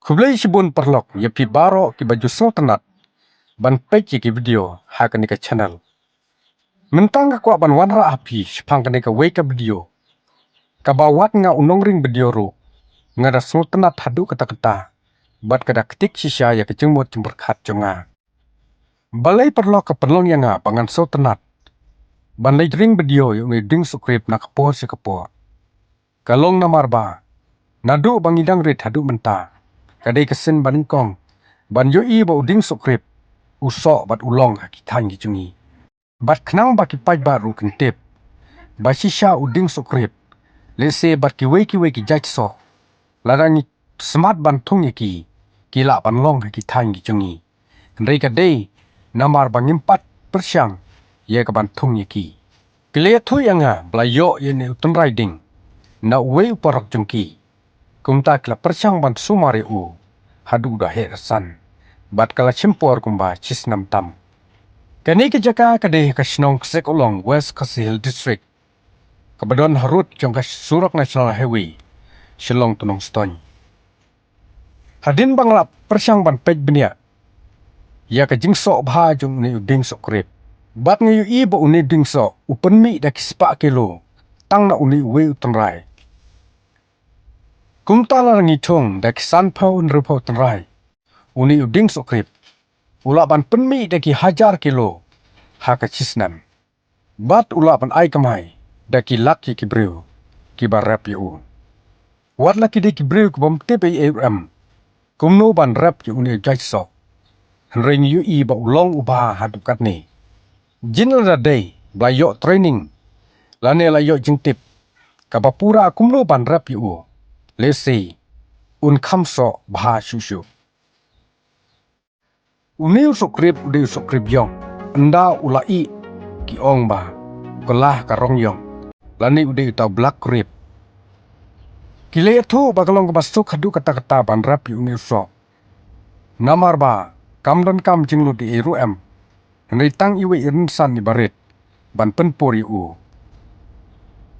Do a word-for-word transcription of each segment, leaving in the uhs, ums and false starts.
Khublei shibun paralok ïa phi baroh kiba ju sngewtynnat ban peit ïa ki video ha kane ka channel. Mynta nga kwah ban wanrah ha phi shaphang kane kawei ka video kaba wat nga u nongring video ruh nga da sngewtynnat haduh katta katta bad ka da ktik shisha ïa ka jingmut jingpyrkhat jong nga. Balei paralok ka pynlong ïa nga ba ngan sngewtynnat ban leit ring video ïa une u dieng sukrip na ka por sha ka por? Ka long namar ba naduh ba ngi dang rit haduh mynta, ka dei ka sien ba nyngkong ban ïohi ba u dieng sukrip u soh bad u long ha ki thaiñ ki jong ngi. Bad khnang ba ki paidbah ruh kin tip ba shisha u dieng sukrip, lehse bad kiwei kiwei ki jait soh, lada ngi smat ban thung ïa ki, ki lah ban long ha ki thaiñ ki jong ngi. Hynrei ka dei namar ba ngim pat pyrshang ïa ka ban thung ïa ki. Ki la ïathuh ïa nga ba la ïoh ïa une u tynrai dieng na uwei u paralok jong ki. Kumta ki la pyrshang ban sumar ïa u haduh u da heh da san bad ka la shim por kumba shi snem tam. Kane ka jaka ka dei ha ka shnong Ksekolong, West Khasi Hills District, kaba don harud jong ka surok National Highway Shillong to Nongstoiñ. Hadien ba nga la pyrshang ban peit bniah ïa ka jingsoh bha jong une u dieng sukrip, bad nga ïohi ba une u dieng soh u pynmih da ki spah kilo tang na une uwei u tynrai. Kumta lada ngi thung da ki sanphew hynriewphew tynrai, une u dieng sukrip u lah ban pynmih da ki hajar kilo ha ka shi snem. Bad u lah ban ai kamai da ki lak ïa ki briew kiba rep ïa u. Wat la ki dei ki briew kibym tip ei ei ruh em kumno ban rep ïa une u jait soh, hynrei ngi ïohi ba u long u bha haduh katne. Jin lada dei ba la ïoh training lane la ïoh jingtip kaba pura kumno ban rep ïa u, lehse un kham soh bha shuh shuh. Une u sukrip u dei u sukrip ïong. Ynda u la ih, ki ong ba u kylla ha ka rong ïong, lane u dei uta u black grape. Ki la ïathuh ba ka long kaba suk haduh katta katta ban rep ïa une u soh, namar ba kam donkam jinglut ei ei ruh em, hynrei tang iwei i rynsan iba rit ban pynpur ïa u.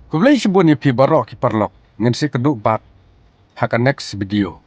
Khublei shibun ïa phi baroh ki paralok, ngin sa ïakynduh pat ha ka next video.